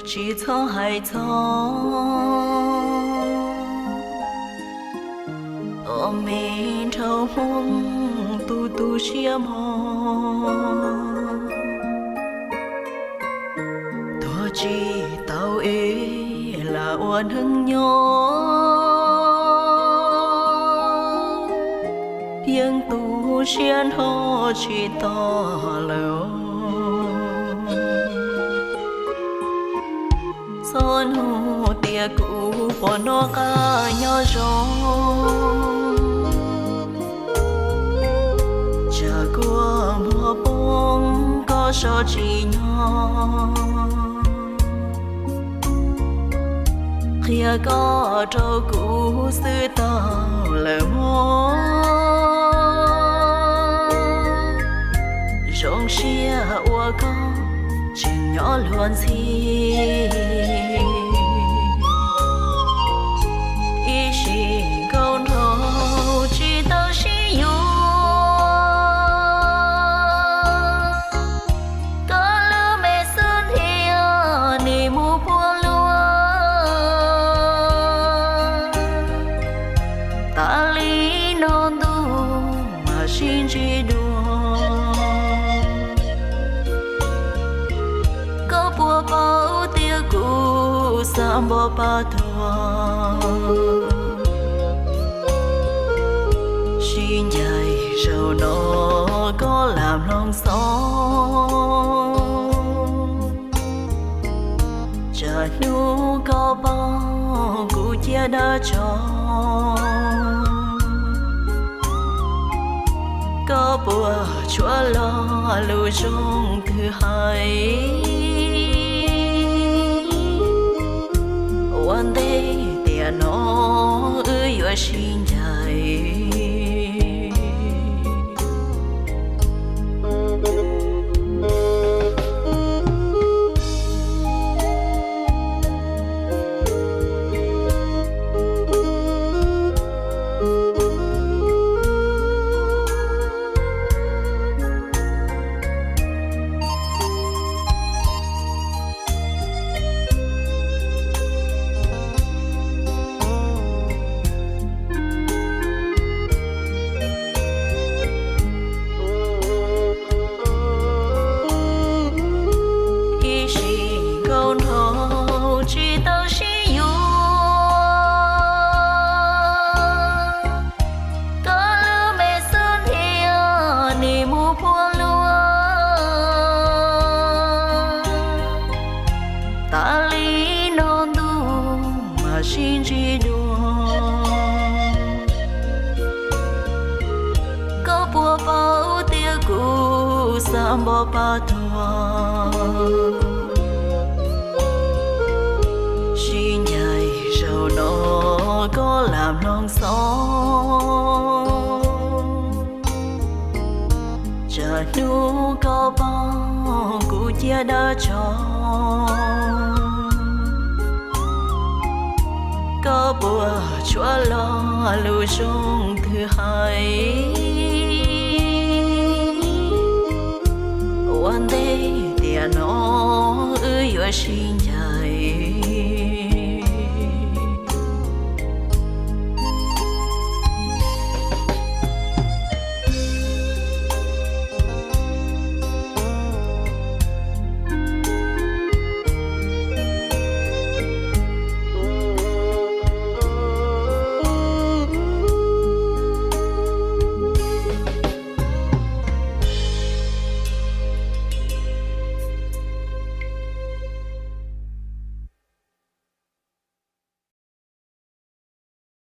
Tsis txhob hais txog ob me nraug Hmoob tu tu siab mog. Tuag tsis tau es lam ua neeg nyob, yeej tu siab nrho tsis tau lawm. Txhob nug tias kuv puas noj qab nyob zoo, tsam kua muag poob koj so tsis nyob. Qhia koj rau kuv xwb tau lawm mog. Zoo siab uas koj tseem nyob luag ntxhi, ib sim nkaus nraug tsis tau sib yuav. Koj lub me xub ntiag nim mus puag luag, tas li no ntuj mam sib ntsib dua. Koj puas paub tias kuv xav npog pab tuag, sib ncaim zaum no koj lam mloog xov. Tsam hnub koj pom kuv ciaj dab tso, koj puas tshuav lo lus zoo twg hais? Ua ntej tiam no wb yuav sib ncaim. Ib sim nkaus nraug tsis tau sib yuav, koj lub me xub ntiag nim mus puag luag, tas li no ntuj mam sib ntsib dua. Koj puas paub tias kuv xav npog pab tuag, sib ncaim zaum no koj lam mloog xov. Tsam hnub koj pom kuv ciaj dab tso, koj puas tshuav lo lus zoo twg hais? Ua ntej tiam no wb yuav sib